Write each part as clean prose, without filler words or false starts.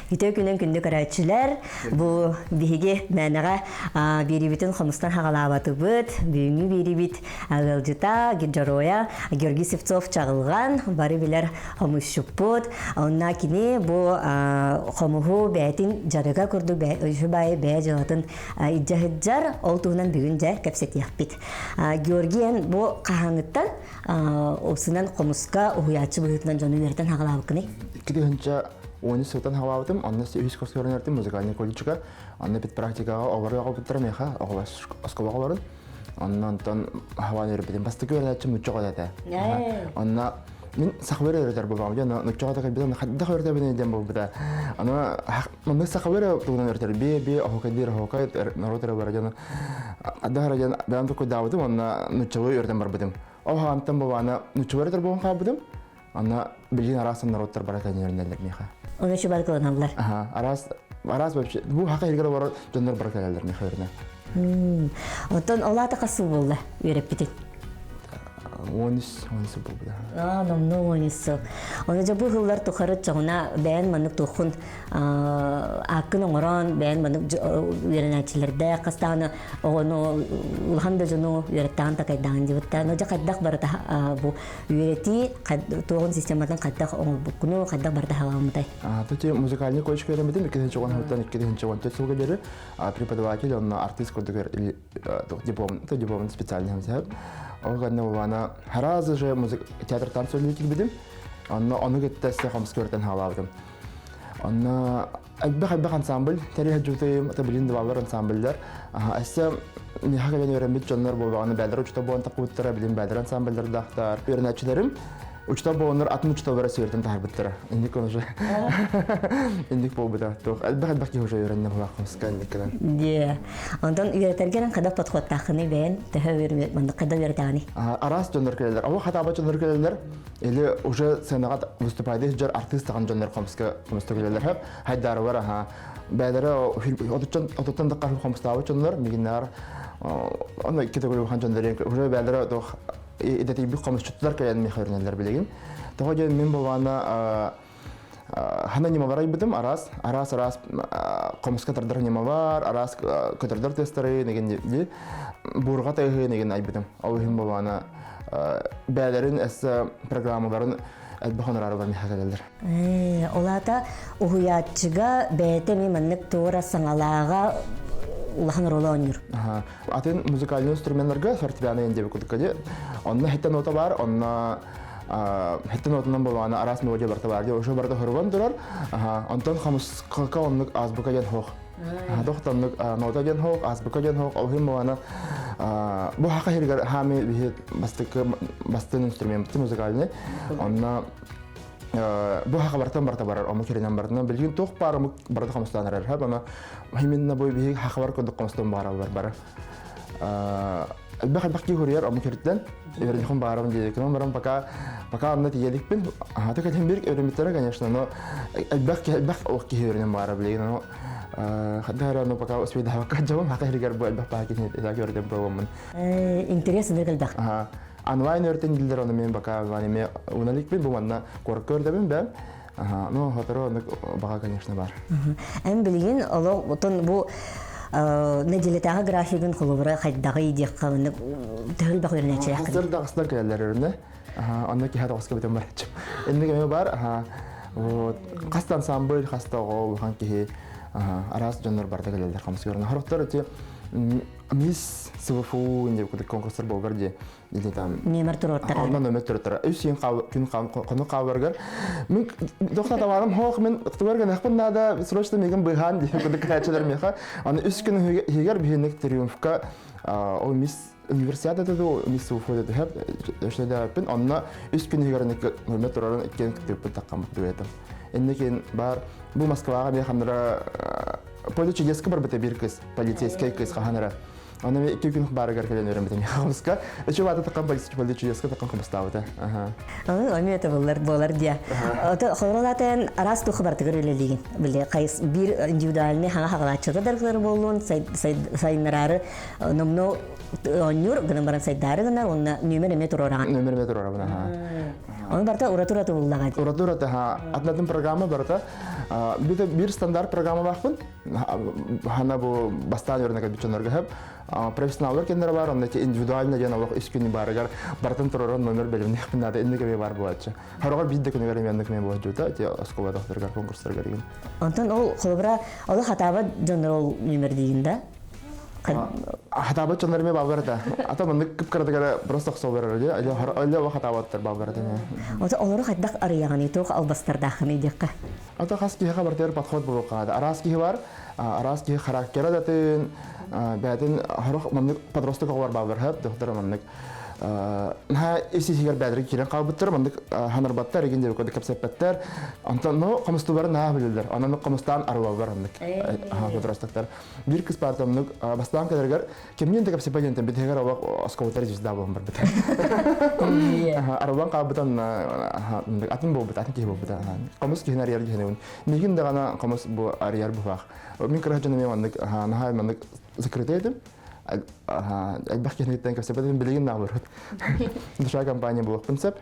Үтүө күнүн күндү көрөөччүлэр, бу биһиги мээнэҕэ биэриибитин хомустан хаҕалаабатыбыт. Бүгүҥҥү биэриибит ыалдьыта, дьоруойа Георгий Сивцов Чаҕылҕан, бары билэр хомусчуппут. Онно кини бу хомуһу бэйэтин дьарыга курдук үһү баайы бэйэ дьыалатын илдьэ сылдьар. Ол туһунан бүгүн дьэ кэпсэтиэхпит. Георгий эн бу хаһааҥҥыттан Упсунан хомуска уһуйааччы быһыытынан дьону үөрэтэн хаҕалаабыккыный? 2010 сылтан хаҕалаабытым, онно үһүс курска көрөнөртүм музыкальный колледжка. Онно педпрактикаҕа оҕолору оҕолбуттара миэхэ, оҕолор оскуола оҕолорун. Онно онтон хаваан үөрбүтүм. Бастакы үөрэнээччим нучча оҕото этэ. Онно мин сахалары үөрэтэр буолбаҕым дьэ, нучча оҕото кэлбитэ, хайдах үөрэтэбиний диэн буолбута. Аны маннык сахалары тугунан үөрэтэр, бие-бие оһуокайдыыр оһуокай, норуот эрэ барар дьону Хайдах эрэ диэн бэйэм толкуйдаабытым уонна нууччалыы үөрэтэн барбытым. Ол хаантан бабаана нууччалыы үөрэтэр буолан хаалбытым. Онно билигин араас народтар бара кэлэннэр миэхэ. Оны чубар кылыналлар. Аха, араас араас вообще бу хака иһигэр олорор дьоннор бара кэлэллэр миэхэ үөрэнэ. Оттон ол аата хас сыл буолла үөрэппитин? 13 13 сыл буолбута. Аа, номнуо 13 сыл. Оны дьэ бу сыллар тухары чоҕуна бэйэн маннык туоххун ааккын оҥорон бэйэн маннык үөрэнээччилэрдээх хас даҕаны оҕону улахан да дьону үөрэттэҕин такайдаҕын диэбиттэ. Но дьэ хайдах барыта бу үөрэтии туоҕун систематын хайдах оҥорбуккуну хайдах барыта халаммытай? Тут музыкальный колледж үөрэммитим 2010 2014 сылга диэри преподаватель онно артист курдук диплом диплом специальный сөп. Ол кэннэ булана сразу же музык театр танца киирбитим. Онно ону кытта өссө хомуска үөрэтэн хаалаабытым. Онно элбэх-элбэх ансамбль тэрийэ сылдьыбытым, это билин дыбаллар ансамбльдар. Өссө миэхэ кэлэн үөрэммит дьоннор буолбаҕына бэйэлэрэ учуутал буолан тахпыттара, билин бэйэлэрэ ансамбльдардаахтар. Үөрэнээччилэрим учуутал буоланнар атын учууталлара сүөртэн таһаарбыттара. Инник уже инник буолбута. Туох элбэх-элбэх киһи уже үөрэннэ булаах хомуска инник кэлэн. Дьэ. Онтон үөрэтэргэр хайдах подходтааххыный бэйэн төһө маннык хайдах үөрэтэҕиний? Араас дьоннор кэлэллэр. Оҕо хатаабат дьоннор кэлэллэр. Или уже сценаҕа выступайды сылдьар артыыс тахан дьоннор хомуска хомуста кэлэллэр хөп хайдарыбар аха бэйэлэрэ отуттан да хомустаабыт дьоннор мигиннаар ону икки төгүл улахан дьоннор уже бэйэлэрэ туох идэтийбит хомусчуттар кэлэн миэхэ өрүнэллэр билигин тоҕо диэн мин болаана хана ньымалар айбытым араас араас араас хомуска тардар ньыма бар араас көтөрдөр тыастары деген буурҕа тыаһы деген айбытым ол иһин болаана бээлэрин эссе программаларын элбэх хонораарылар миэхэ кэлэллэр. Ол аата уһуйааччыга бэйэтэ эмиэ маннык туора саҥалааҕа улахан ролу оонньуур. Атын музыкальный инструменнарга фортепиано диэн диэбит курдук Онно хеттен нота бар, онно хеттен нотунан болуана араас мелодия барта бар. Ошо барта хоргон турар. Онтон хомуска оннук азбука диэн хоох. Дохтоннук нота диэн хоох, азбука диэн хоох. Ол иһин болуана бу хака хиргер хаами биһи бастыкы бастын инструмент музыкальный. Онно бу хака бартан барта барар, омук хиринен бартынан билигин туох баар омук барда хомустаан эрэр. Хап ана именно бу биһи хахабар курдук хомустан баара бар бары. Элбэх элбэх киһи хуруйар омук хириттэн Өрүнүхүн баарабын диэбиккин баран пока пока онно тиийэликпин. Аһата кэлин бир өрүмүттэрэ, конечно, но элбэх киһи элбэх ох киһи өрүнэн баара билигин ону хадда эрэ ону пока успейдаабакка дьабым хака иһигэр бу элбэх баа киһи итак өрүтэн буолуоммун. Интерес ынырык элбэх. Онлайн өртен дилер ону мен пока онлайн эме уналикпин бу манна куоракка өрдөбүн бэм. Ну, хотору оннук баҕа, конечно, бар. Эн билигин олох отон бу нэдиэлэтээҕи графигын холобура хайдаҕый диэххэ оннук төһө элбэх үөрэнээччилээххин? Хастар да хастар кэлэллэр өрүнэ. Онно киһи тоҕуска бүтэн бараччы. Инник эмэ бар. Вот. Хаста ансамбль, хаста оҕо улахан киһи араас дьоннор барда кэлэллэр хамсыгар. Хороттор эти мисс СВФУ деп конкурстар болбар дии. Или там Нүөмэр туруортара. Онно нөмер туруортара. Үс син күн хону хааларгар мин дохта табарым хоох мен тугар гынахпын надо срочно мигин быһаан диэн курдук кэлээччилэр миэхэ. Аны үс күн иһигэр биһинник триумфка ол мисс универсиада ду мисс УФО дэһэп өшлөдөппүн онно үс күн иһигэр нөмер турарын иккиэн кыттыппыт таккаммыт дуэтым. Инникин бар бу Москваҕа миэхэ ханнара поле чудеска барбыта бир кыз полицейскай кыз хаһан Аны мен икки күн баарыгар кэлэн үөрэммитим. Хомуска үчү баата таккан полиция чудеска таккан хомустаабыта. Аны это болар болар дия. Ото хоролатен араас тухы бартыгар үлэлигин. Биле кайс бир индивидуальный хага хагалааччыга даргылар боллун сайыннарары номно оонньуур гынан баран сайдаары гынар онна нүмер эме туруораҕын. Нүмер эме туруорабын аха. Оны барта ураты-ураты буллаҕа дии. Ураты-ураты, ха. Атнатын программа барыта. Бир стандарт программа баахпын. Хана бу бастаан өрнөк бүтчөнөргө хөп. Профессионаллар кеннere бар, онно индивидуально диэн олох үс күнү барыгар барытын тураран номер белимнехпин надо инник эбе бар буолаччы. Хороҕор биир да күнүгэр эмиэ оннук эмиэ буолаччыта, те оскуола тохторугар конкурстаргар деген. Онтон ол холобура олох хатаабат дьоннор ол нүмердиин да? Хатаабат дьоннор эмиэ бааллар этэ. Ата маннык кып-кыратыгар просто охсоллор эрэ әле олох хатаабаттар бааллар этэ. Ото олору хайдах арыйаҕыный, туох албастардааххыный диэххэ? Ата хас киһиэхэ барытыгар подход буолуохха Араас киһи бар, араас киһи характера датын, бэйэтин хорох маннык подросток оҕолор бааллар хөп, доктор маннык наһаа ис иһигэр бэйэлэрин киирэн хаалбыттар, маннык ханарбаттар, игин диэбит курдук кэпсэппэттэр. Онтон ну хомустууларын наһаа билэллэр. Онон хомустаан арылаллар оннук подростактар. Биир кыс баар оннук бастаан кэлэригэр кимниин да кэпсэппэт диэнтэн битигэр олох оскуолатар звезда буолан барбыта. Арыллан хаалбытан атын буолбут, атын киһи буолбута. Хомус киһини арыйар киһини. Миигин даҕаны хомус бу арыйар быһаах. Мин кыра дьон эмиэ маннык наһаа маннык закрытый этим. Элбэх киһиниттэн кэпсэппэтим билигин наоборот. Душа компания буолуохпун сөп.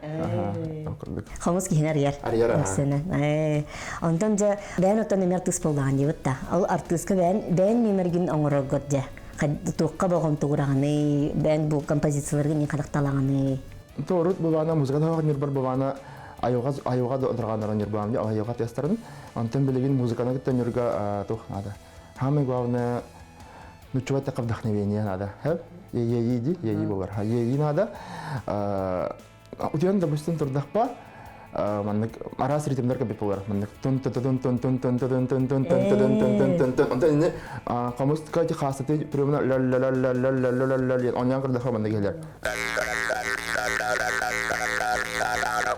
Хомус киһини арыйар. Арыйар. Онтон дьэ бэйэн оттон эмиэ артыыс буоллаҕын диэбит да. Ол артыыска бэйэн бэйэн нүмергин оҥороргор дьэ туохха болҕомтугураҕыный, бэйэн бу композицияларгын не хадахталаҕыный? Торут бубана музыка тоһоҕо ньурбар бубана айылҕа айылҕа дорҕооннорун ньурбаам айылҕа тыастарын. Онтон билигин музыканы кытта ньурга туох надо. Самое главное ну чего-то вдохновение надо. Е-е ди, е болар. Е надо. Утуйан допустим турдахпа маннык араас ритмдер кэбит болар. Маннык тун тун тун тун тун тун тун тун тун тун тун тун тун тун тун онтон инне хомус кати хаасаты приемна ла ла ла ла ла ла ла ла ла оньян кырдаха маннык келер.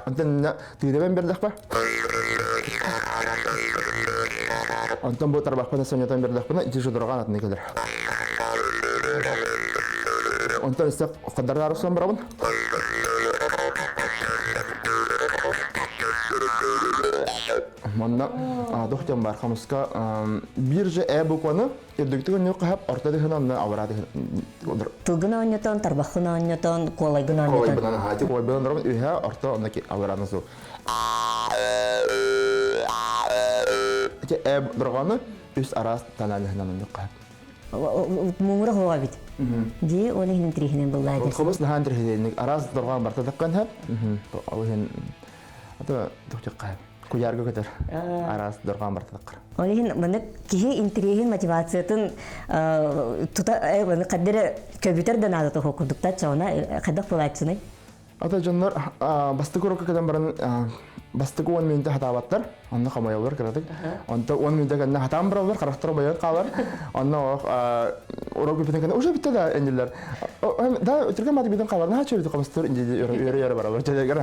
Онтон инне тыыдабен бердахпа. Онтон бу тарбахпына сонятан бердахпына ити жудурган атыны келер. Онтон истек кадар арысан барабын. Манна дохтен бар хамыска бирже э букваны үрдүктүк өннү кахап орто дыхын онно авара дыхын Тылгын оонньотон, тарбаххын оонньотон, куолайгын оонньотон. Куолайбынан хаати куолайбынан робын үһэ орто онно ки авараны су. Ити э дорҕоону үс араас тананыһынан оннук кахап. Муҥура хоҕа бит. Дии, ол иһин интриһинен буллаа дии. Хобус наһаа интриһинник араас дорҕоон барта таккан хэп. Ол иһин ата тухтикка куярга көтөр. Араас дорҕоон барта таккар. Ол иһин маннык киһи интриһин мотивациятын тута хаддere көбүтэр да наада тоһо курдуктар чоҕуна хайдах буолааччыный? Ата дьоннор бастакы урокка кэлэн баран бастакы 10 мүнөтэ хатаабаттар, онно хомойоллор кыратык. Онто 10 мүнөтэ кэннэ хатаан бараллар, харахтара бойон хаалар. Онно урок бүппүтүн кэннэ уже бүтте да иннилэр. Да өтүргэн мааты бүтэн хаалар, наһаа чөбүтү хомустур инди өрө-өрө бараллар. Дьэлэгэр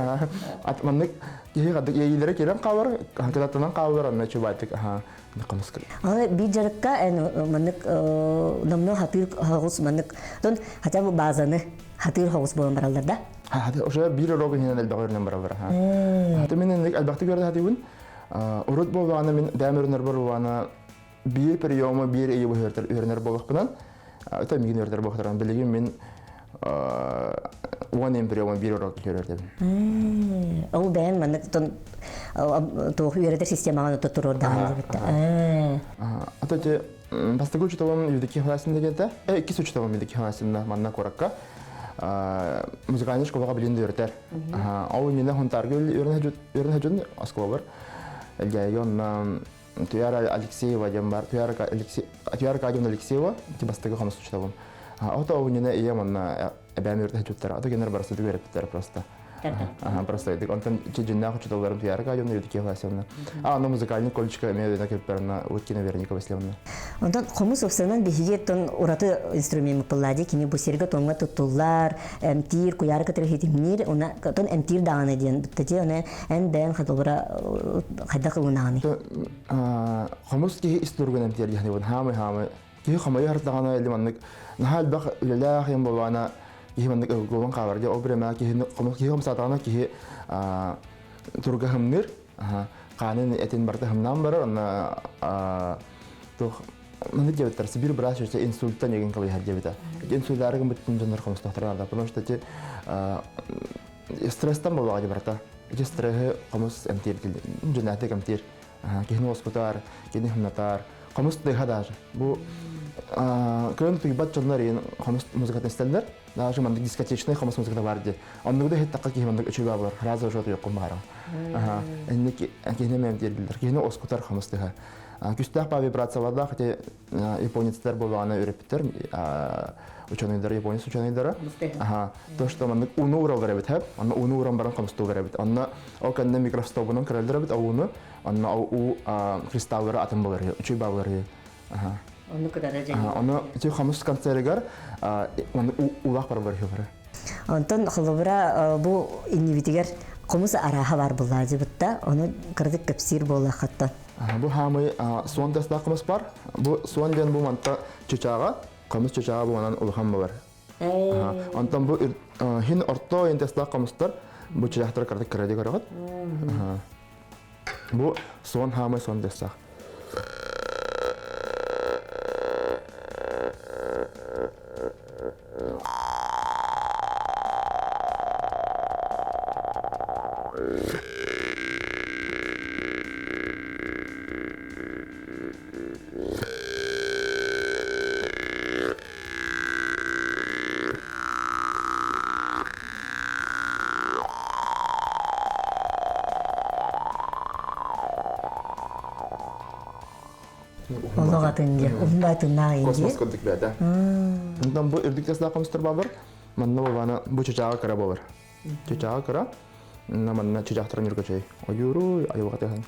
ат маннык киһи хадык иэйиилэрэ киирэн хаалар, кытаттанан хаалар, онно чубаатык хомус Аны биир дьарыкка эн маннык номнуо хатыыр хоҕус маннык тон хотя бы базаны хатыыр хоҕус буолан бараллар да? Уже биир урок иһинэн элбэх өрүнэн бараллар. Хата мин инник элбэхтик үөрдэ хатыыбын. Урут буоллаҕына мин бэйэм өрүнэр буоллаҕына биир приему биир ыйы быһыартар үөрэнэр буоллахпынан это мигин үөрэтэр буоллахтаран билигин мин 10 приему биир урок үөрэтэрбин. Ол бэйэн маннык тон туох үөрэтэр системаҕын ото туруордаҕын диэбитте. Ата те бастакы учууталым Евдокия Афанасьевна диэн иккис учууталым Евдокия Афанасьевна манна куоракка музыкальный школаҕа билин үөрэтэр. Ол иннинэ Хонтаарга үөрэнэ дьон оскуолабар Элгээйи онно Туяра Алексеева диэн бар. Туяра Аркадьевна Алексеева ити бастакы хомус учууталым. Ото ол иннинэ ийэм онно эбээм үөрэтэ сылдьыбыттара. Ото кинилэр барысы үөрэппиттэрэ просто. Просто онтон дьиннээх учууталларым Туяра Аркадьевна, Евдокия Афанасьевна. А, ну музыкальный колледжка эмиэ Лена Кирперна, Уткина Вероника Васильевна. Онтон хомус упсанан биһиги оттон ураты инструмент пыллади кини бу сиргэ тоҥҥа туттуллар, эмтиир, куйаары кытары хитимниир, уна тон эмтиир даҕаны диэн буттати, оны эн бэйэн хатылбара хайдах ылынаҕыный? Хомус киһи ис туругун эмтиир диэн хаамы-хаамы киһи хомойо ырдаҕына или маннык наһаа элбэх үлэлээх юм буоллаҕына киһи маннык ылгылан хаалар дии ол бириэмэҕэ киһини хомус киһи хомсаатаҕына киһи туруга хымныыр хаанын этин барыта хымнаан барар онно туох маннык диэбиттэр Сибирь быраас өссө инсульттан егин калыйар диэбитэ инсульдары гыммыт дьоннор хомустаахтара наада потому что эти стресстан буоллаҕа дии барыта. Ити стресси хомус эмтиир, дьоннээтик эмтиир. Киһини уоскутар, кини хымнатар. Хомус тыаһа даже. Бу кыын тыйбат дьоннор иин хомус музыкатын истэллэр. Даже маннык дискотечный хомус музыката бар дии. Оннугу да иһиттэххэ киһи маннык үчүгэй буолар. Раза уже отуйоккун баарым. Инник киһини эмтиир Киһини уоскутар хомус тыаһа. Күстээх па вибрациялардаах ити японецтар буоллаҕына үрэппиттэр ученыйдара японец ученыйдара аха то что маннык ууну уураллар эбит хэп онно ууну ууран баран хомустуулар эбит онно ол кэннэ микростобунан көрөллөр эбит ууну онно уу кристаллары атын болар үчүй баалар аха Онну кытары дьэ. Ону ити хомус концеригар оны уулаах бар бар бары. Онтон холобура бу иннибитигэр хомус арааһа бар буллаажыбытта, ону кырдык кэпсиир буоллаххаттан. Бу хаамый суон тастаах хомус бар. Бу суон диэн бу манта чычааҕа, хомус чычааҕа буолан улахан болар. Онтон бу хин орто тастаах хомустар бу чычаахтар кырдык кыра көрөҕүт. Бу суон хаамай суон тастаах. Олох атын дьэ, уһун атыннаах инди. Космос курдук бэйэтэ. Онтон бу үрдүк тастаах хомустар баабар, манна болбаана бу чычааҕа кыра болар. Чычааҕа кыра, манна чычаахтарын үргөчөй. Ойууру айылҕа тыһын.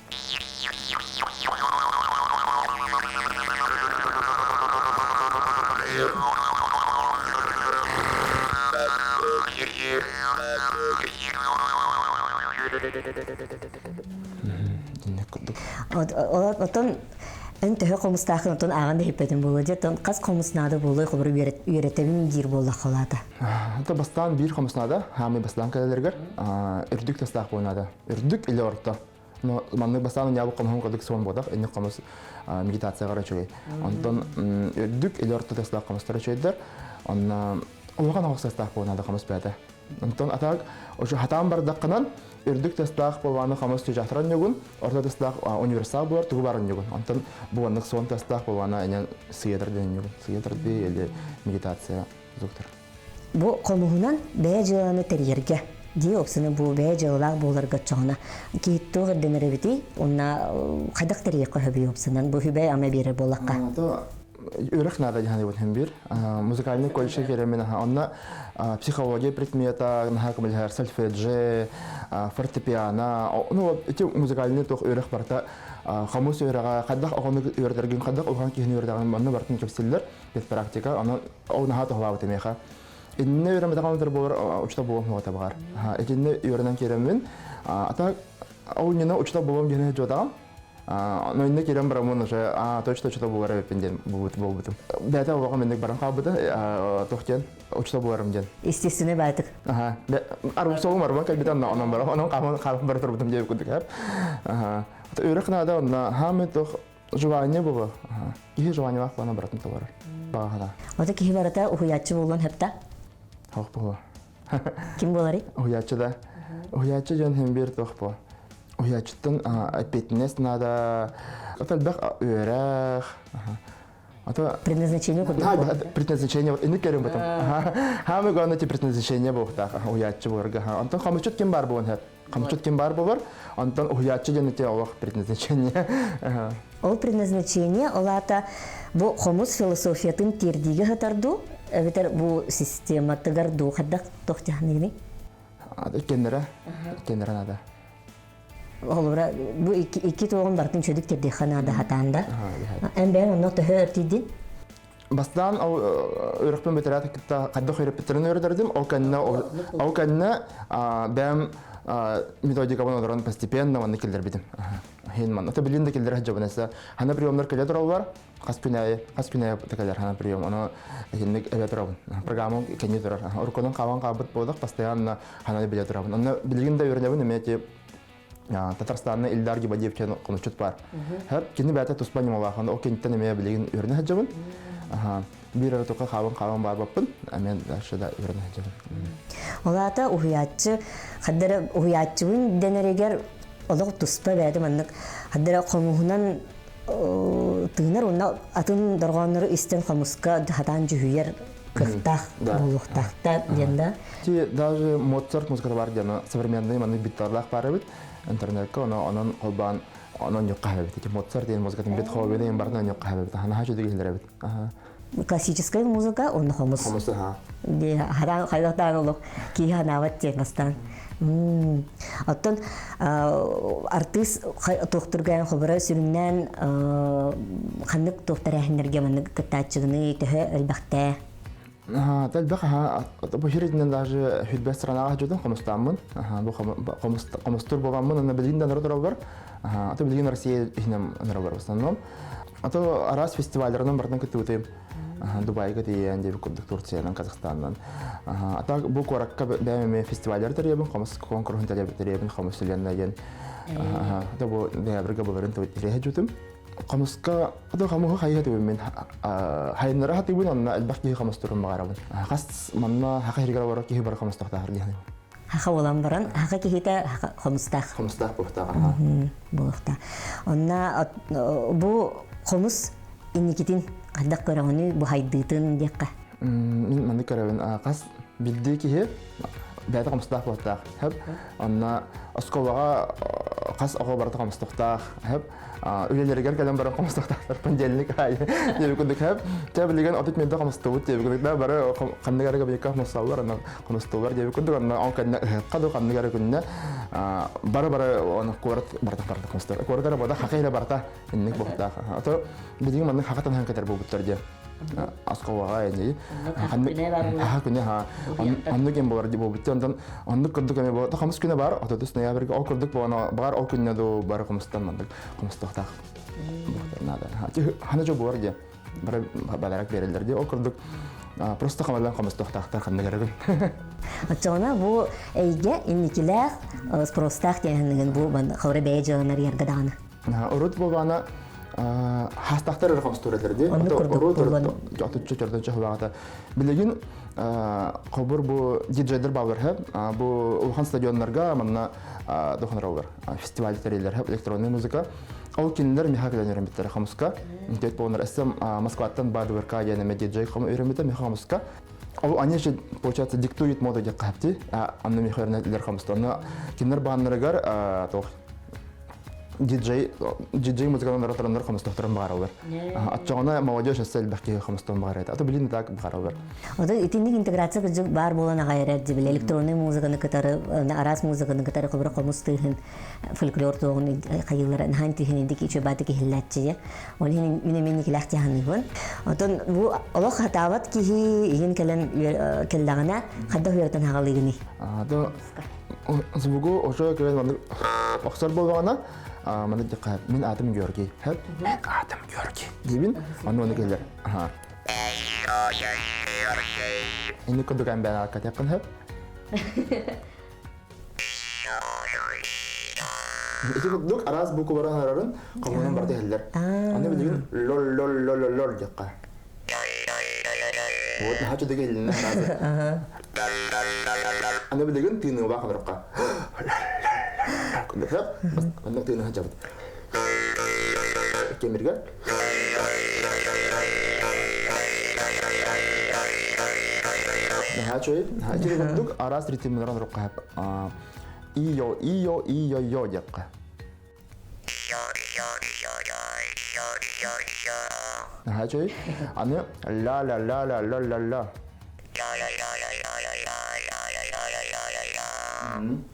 Курдук. Отон эн төһө хомустаахын отон ааҕан да иһиппэтин буолуо дьэ оттон хас хомус наада буолуой холобур үөрэтэбин диир буоллахха улаата. Это бастаан биир хомус наада, хаамый бастаан кэлэлэргэр үрдүк тастаах буолуо наада. Үрдүк или орто. Но маннык бастаан ньаабы хомуһун курдук суон буотах, инник хомус медитацияҕа үчүгэй. Онтон үрдүк или орто тастаах хомустар үчүгэйдэр. Онно улахан оҕус тастаах буолуо наада хомус бэйэтэ. Онтон атаак ошо хатаан бардаххынан үрдүк тастаах болваны хамас түжахтаран ньугун, орто тастаах универсал буолар тугу барын ньугун. Онтон бу суон тастаах болвана энен сыйатар ден ньугун. Сыйатар ди или медитация зуктар. Бу хомуһунан бэйэ дьыаланы тэрийэргэ дии опсуну бу бэйэ дьыалалаах буоларга чоҕуна киһиттуох ирдэнэр эбитий уонна хайдах тэрийиэххэ сөбүй опсунан бу хүбэй ама биэрэр буоллахха. Үрэх надо дьаһаныбыт бир. Музыкальный колледж керемин онно психология предмета, наха көмөлөһөр сольфеджи, фортепиано, ну эти музыкальный туох үрэх барта хомус үөрэҕэ хайдах оҕону үөрдэргин хайдах улахан киһини үөрдэҕин манна бартын кэпсиллэр практика аны ол наһаа туһалаабыт эмиэхэ. Инне үөрэммэтэҕим буолар учта буолуом хуота баҕар. Итинне үөрэнэн киирэммин ата ол нина учта буолуом диэн жотаҕым. Но инне киирэн бараммын уже а точно учта буолар эбиппин диэн буолбутум. Бэйэтэ олоҕум инник баран хаалбыта туох диэн учта буоларым диэн. Естественный баайтык. Аха. Арбусолум арбан кэлбитэ онно онон бара онон хааман хааман бара турбутум диэбит курдук эп. Аха. Үрэх наада онно хаамы туох желание буолу. Киһи желаниелаах буолан баратын толорор. Баҕа Ото киһи барыта уһуйааччы буолуон хөпта? Хоох буолуо. Ким буоларый? Уһуйааччы да. Уһуйааччы дьон хем биир туох буо. Уһуйааччыттан ответственность надо. Элбэх үөрэх. Ото предназначение курдук. Предназначение вот инник керим потом. Хамы главное те предназначение буохтаах уһуйааччы буоларга. Онтон хомучут ким бар буолан хэп. Хомучут ким бар буолар, онтон уһуйааччы диэн ити олох предназначение. Ол предназначение олата бу хомус философиятын тиэрдиигэ сытар дуу, эбэтэр бу систематыгар дуу хайдах туох дьаһаныгыный? Иккеннere, иккеннere надо. Холобура бу икки туоҕун барытын чөдүк тиэрдиэххэ наада хатаан да. Эн бэйэҥ онно төһө өртүйдүн? Бастаан ол үөрэхпин бүтэрээт кытта хайдах үөрэппиттэрин үөрэтэрдим. Ол кэннэ ол кэннэ бэйэм методикабын олорон постепенно манна киллэрбитим. Хин манна. Это билин да киллэрэ сылдьабын эсэ. Хана приемнар кэлэ тураллар. Хас күн аайы, хас күн аайы кэлэр хана прием. Ону итинник эбэ турабын. Программа кэнни турар. Уруккунан хаалан хаалбыт буолдах постоянно хана билэ турабын. Онно билигин да үөрэнэбин эмиэ ти Татарстанна Ильдар Гибадиев диэн хомусчут бар. Хэр кини бэйэтэ туспа ньымалаахан ол киниттэн эмиэ билигин үөрэнэ сылдьабын. Биир эрэ тука хаалан хаалан барбаппын. Эмиэ дальше да үөрэнэ сылдьабын. Ол аата уһуйааччы хаддара уһуйааччыбын дэнэригэр олох туспа бэйэтэ маннык хаддара хомуһунан тыынар уонна атын дорҕооннору истэн хомуска хатаан дьүһүйэр кыахтаах буолуохтаах да диэн да. Ти даже Моцарт музыката бар диэн современный маннык биттарлаах баар эбит интернетка ону онон холбоон онон ньукка эбит. Моцарт диэн музыкатын Бетховен барытын ньукка эбит. Наһаа үчүгэй иһиллэр эбит. Классическая музыка онно хомус. Хомус аха. Хараан хайдахтаан олох киһи ханаабат диэн бастаан. Оттон артыыс туохтургаан хобура сүрүннээн ханнык туох тэрээһиннэргэ маннык кыттааччыгыны төһө элбэхтээ? Элбэх аха бу хиритинэн даже хүрбэс странаҕа дьотун хомустааммын бу хомустур буоламмын аны билигин да нороторобор ато билигин Россия иһинэн норолор в основном ато араас фестивалларынан барытын кыттыбытым Дубайга тиийэн диэбит курдук Турциянан Казахстанынан а так бу куоракка бэйэм эмиэ фестиваллары тэрийэбин хомус конкурсун тэрийэбин хомус вселенная диэн ато бу ноябрьга былырын тэрийэ дьутум хомуска ато хомуһу хайыһа түбүн мин хайыннара хатыыбын онно элбэх киһи хомустурун баҕарабын хас манна хаха иһигэр олорор киһи бары хомустахтаахыр диэн Хаха буолан баран, хаха киһитэ хомустаах. Хомустаах буолуохтаах. Буолуохтаах. Онна бу хомус инникитин хайдах көрөҕүнүй, бу хайдыытын диэххэ. Мин маннык көрөбүн. Хас билдии киһи бэйэтэ хомустаах буолуохтаах. Хөп. Онно оскуолаҕа хас оҕо барыта хомустуохтаах. Хөп. Үлэлэригэр кэлэн баран хомустуохтаахтар понедельник аайы диэби курдук хөп. Чэ билигин отут минутта хомустубут диэби курдук да бары ханнык эрэ кабинекка хомусталлар онно хомустуулар диэби курдук онно он кэннэ ыһыахха ду ханнык эрэ күннэ бары бары оны куорат барыта барыта хомустар. Куорат эрэ бода хака эрэ барыта инник буохтаах. Ато билигин маннык хака танаһан кэтэр буолбуттар диэ. Оскуолаҕа эни хаха күнэ ха оннук кем болар буолбут онтон оннук курдук эме болот хомус күнэ бар 30 ноябрьга ол курдук буолан баар ол күннэ ду бары хомустан маннык хомустуохтаах надо хана жо буолар диэ бары баларак береллер диэ ол курдук просто хамалан хомустуохтаахтар ханнык эрэгин Оччоҕуна бу эйгэ инникилээх спростаах диэһинигин бу хаура бэйэ дьыаланар ярга даҕаны. Урут буолбаана хаастахтар эрэ хомустуур этилэр дии. Урут отучча төрдүнчэ хулаҕата. Билигин хобур бу диджейдер баалар хэп. Бу улахан стадионнарга манна дохонороллар. Фестиваль тэриллэр хэп электронный музыка. Ол кинилэр миха кэлэн үйрэммиттэр хомуска. Тет буоланар эссе Москваттан БДВРК диэн эмэ диджей хому үйрэммитэ миха хомуска. Ол они же, получается, диктуют моду диэххэ хэпти. Анна миха үйрэнэллэр хомуста. Онно кинилэр бааннарыгар туох диджей диджей музыканан ратараннар хомустохторун бааралар. Оччоҕуна молодежь өссө элбэх киһи хомустон баар этэ. А то билин так бааралар. Ота итинник интеграция кырдьык баар буолан аҕай эрэр дьибил электронный музыканы кытары араас музыканы кытары хобура хомус тыыһын фольклор туоҕун хайыылара наһаан тиһин идик үчүбааты киһиллээччи Ол иһин мин эмиэ никилээх тиһаныыбын. Отон бу олох хатаабат киһи иһин кэлэн кэллэҕинэ хайдах үөрэтэн хаҕалыыгыный? Звугу ошо кэлэн маннык охсор буоллаҕына маннык диэххэ мин аатым Георгий. Мен аатым Георгий диибин онно ону кэлэр. Инник курдук эн бэйэн аакка хөп. Ити курдук араас букваларын арарын хомунан барда иһэллэр. Аны билигин лол лол лол лол диэххэ. Вот наһаа чөдөг иһилиннэ араас. Аны билигин тыыныылаах олорукка. Онно тыыныһа сылдьабыт. Кемиргэ. Наһаа үчүгэй. Наһаа үчүгэй курдук араас ритмнэрин олорукка и-йо, и-йо, и-йо-йо диэххэ. Наһаа үчүгэй. Аны ла-ла-ла-ла-ла-ла-ла.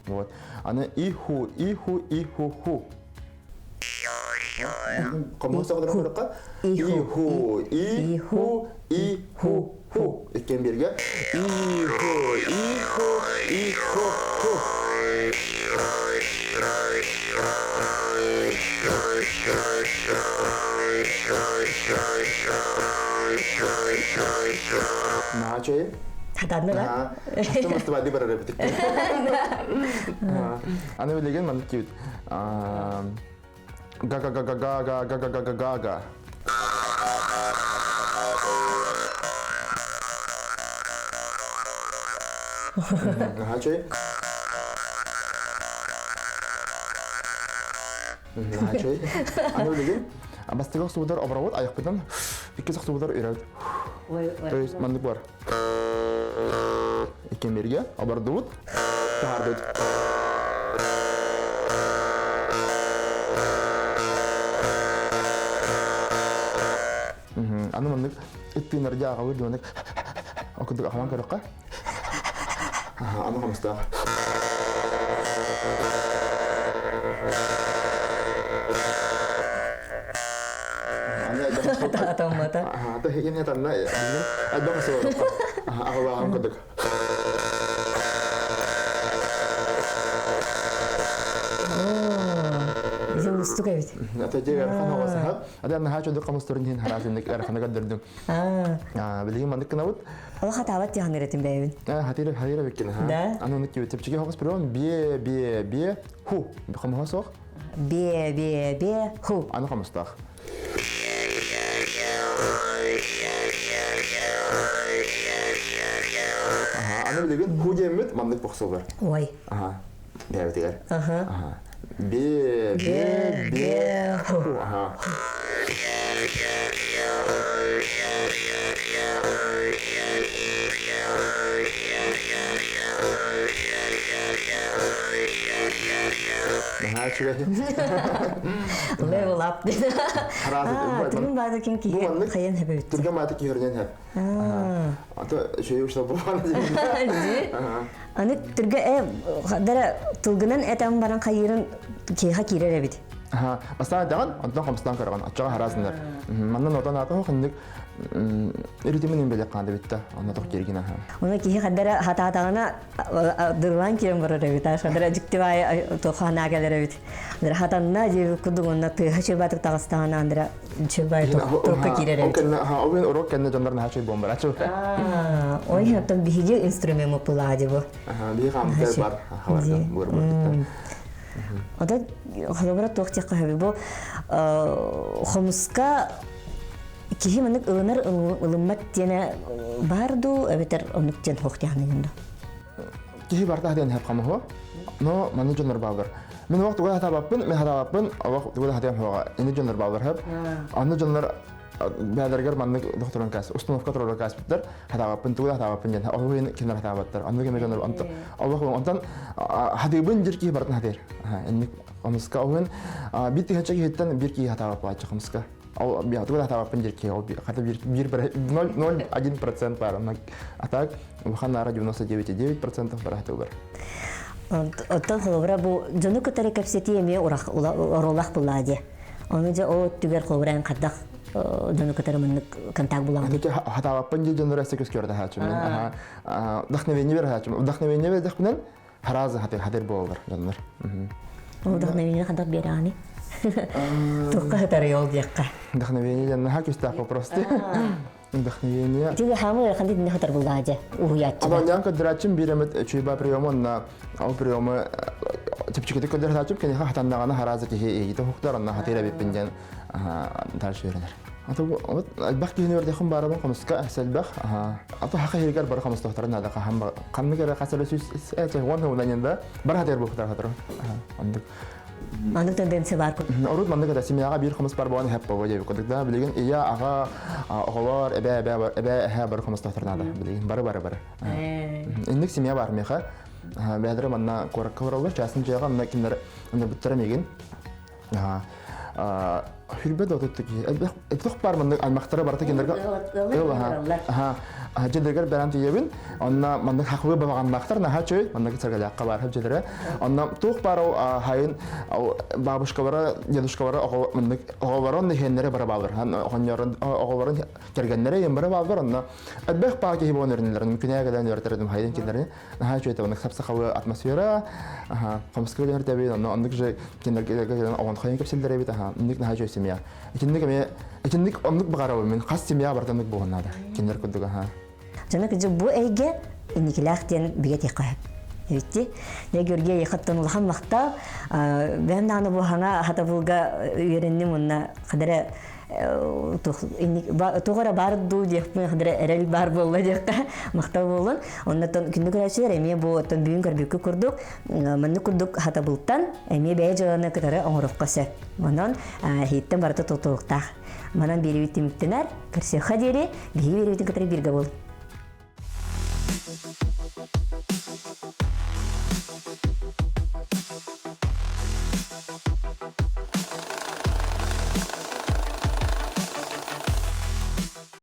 Вот. Аны и-ху, и-ху, и-ху-ху. Хомус саҕалара И-ху, и-ху, и-ху-ху. Иккиэн бииргэ. И-ху, и-ху, и-ху-ху. Наһаа үчүгэй. Хатанна да? Мастыбады барар эбит. Аны билигин маннык киэбит. Га-га-га-га-га-га-га-га-га-га. Наһаа Наһаа үчүгэй. Аны билигин бастакы охсубутар оборобут айахпытын иккис охсубутар үрэбит. То есть маннык бар. Иккемирге обордубут, таһаардыбыт. Аны маннык ыттыынарга аҕабыт маннык окудук ахаман көрөххө. Аны хомустаах. Атаммата. Ата хигин хатанна элбэх сылы аҕалааҕым курдук. Ити устук эбит. Ата дьэ ыарахан оҕосаһа. Ата наһаа чөдүк хомустарын иһин хараасыннык ыараханы көрдөрдүм. Билигин маннык гынабыт. Ол хатаабат диэхин эретин бэйэбин. Хатыра хатыра биккин. Да. Аны оннук киһи чэпчэки хомус прием бе бе бе ху хомуһа суох. Бе бе бе ху. Аны хомустаах. Аны билигин ху диэммит маннык бохсулар. Ой. Аха. Бэбитигэр. Аха. Аха. Бе бе бе ху. Аха. Наһаа үчүгэй. Level up. Түргэн баада ким киһи хайан хэбэбит. Түргэн баада киһи өрнен хэп. Ато үчүгэй ушла булбан. Аны түргэ дара тылгынан этэн баран хайырын киһи киирэр эбит. Бастаан даҕан, онтон хомустаан көрөҕүн, оччоҕо хараасыннар. Манна нотон аата хоннук ритмин билек хаанда битта, онно тох киргин аха. Уна киһи хаддара хатаатаҕына дырлаан киирэн барар эбит, хаддара дьиктибай тухаанаа кэлэр эбит. Андра хатанна диэбит курдук онно тыаһа чөбатык таҕыстаҕына андра чөбай турка киирэр эбит. Ол кэннэ урок кэннэ дьоннор наһаа чөй буомбар. Ой, оттон биһиги инструмент пулаа бу. Биһи хаамыта бар, хабарга буор буор. Ота холобура туох диэххэ сөбүй бу хомуска киһи маннык ылынар ылыммат диэнэ баар дуу эбэтэр оннук диэн суох диэххэ дуу Киһи барта диэн хэп хамыһу, но манны дьоннор баалар. Мин уох тугу хатаабаппын, мен хатаабаппын, олох тугу хатыам хуоҕа. Ини дьоннор баалар хэп. Анны дьоннор бээлэригэр маннык дохторон каас, установка турар кааспыттар, хатаабаппын, тугу хатаабаппын диэн. Ол иһин кинилэр хатаабаттар. Оннук эме дьоннор онтон олох онтон хатыыбын дир киһи барытын хатыыр. Инник хомуска ол иһин биир тыһыынча киһиттэн биир киһи хатаабаппааччы хомуска. Ол тугу хатаабаппын дир киһи ол хата биир 0,01% бар. А так улахан наара 99,9% бар хатыылар. Оттон холобура бу дьону кытары кэпсэтии эмиэ оруоллаах буллаа дии. Ону дьэ ол өттүгэр холобура эн хайдах дьону кытары маннык контакт булаҕын? Хатаабаппын дии дьоннор өссө көскүөр таһааччым. Вдохновение бер хааччым. Вдохновение бердехпинен харазы хатыр хатыр буолар дьоннор. Вдохновение хадах биэрэҕиний? Туохха сытарый ол диэххэ? Вдохновение диэн наһаа күстээх вопрос Вдохновение. Ити хаамы ыарахан дитинне хатар буллаа дьэ уһуйааччыга. Абаньян көдөрөөччүм биир эмит үчүгэй приему онна ол приему чэпчэкитик көдөрөөччүм киниэхэ хатаннаҕына харааза киһи иһиитэ уһуктар онно хатыыр эбиппин диэн дальше үөрэнэр. Ато вот элбэх киһини үөрдэххин баарабын хомуска элбэх. Ато хаха иһигэр бары хомустохторун наада хаһан ханнык эрэ хас эрэ сүүс уон сылынан да бары хатыыр буолбуттар хатыр. Оннук. Маннык тенденция баар Урут маннык этэ семьяҕа биир хомус бар буолан иһэп буолуо диэбит курдук да билигин ийэ аҕа оҕолор эбээ эбээ эбээ эһээ бары хомустаахтар наада билигин бары бары бары инник семья бар миэхэ бэйэлэрэ манна куоракка олороллор частный дьиэҕэ онно кинилэр ынырбыттара миигин Хүрбэ да отут киһи. Элбэх бар маннык аймахтара барыта кинилэргэ дьиэлэригэр бэрэн тиийэбин. Онно маннык хахвы балаҕаннаахтар наһаа чөй, маннык саргалаахха баар дьиэлэрэ. Онно туох баар ол хайын бабушкалара, дедушкалара маннык оҕолорун иһэннэрэ бара баалар. Оҕонньорун оҕолорун кэргэннэрэ иһэн бара баалар. Онно элбэх баа киһи буолан өрүнэлэр. Күнээ кэлэн үөрэтэрдим хайын кинилэри. Наһаа үчүгэй маннык сап-сахалыы атмосфера, хомуска үлэһэртэбин, онно оннук же кинилэргэ кэлэн оҕон хайын кэпсэллэр эбит, аха, инник наһаа үчүгэй семья. Итинник эмиэ, итинник оннук баҕарабын мин, хас семья барыта оннук буолуон наада, кинилэр курдук, аха. Дьоно кыдьы бу эйгэ инникилээх диэн бигэ тиэххэ сөп. Эбитти. Дьэ Георгий Ехаттан улахан махтал. Бэм даҕаны бу хаҥа хатабылга үөрэнним уонна хадара. Туох эрэ баар дуу диэхпин эрэл баар буолла диэххэ махтал буолун. Оннотон күндү көрөөччүлэр эмиэ бу оттон бүгүн көрбүккү курдук маннык курдук хатабылтан эмиэ бэйэ дьыаланы кытары оҥороххо сөп. Онон иһиттэн барыта тутулуктаах. Манан биэриибит түмүктэнэр. Көрсүөххэ диэри биһиги биэриибитин кытары бииргэ буолун.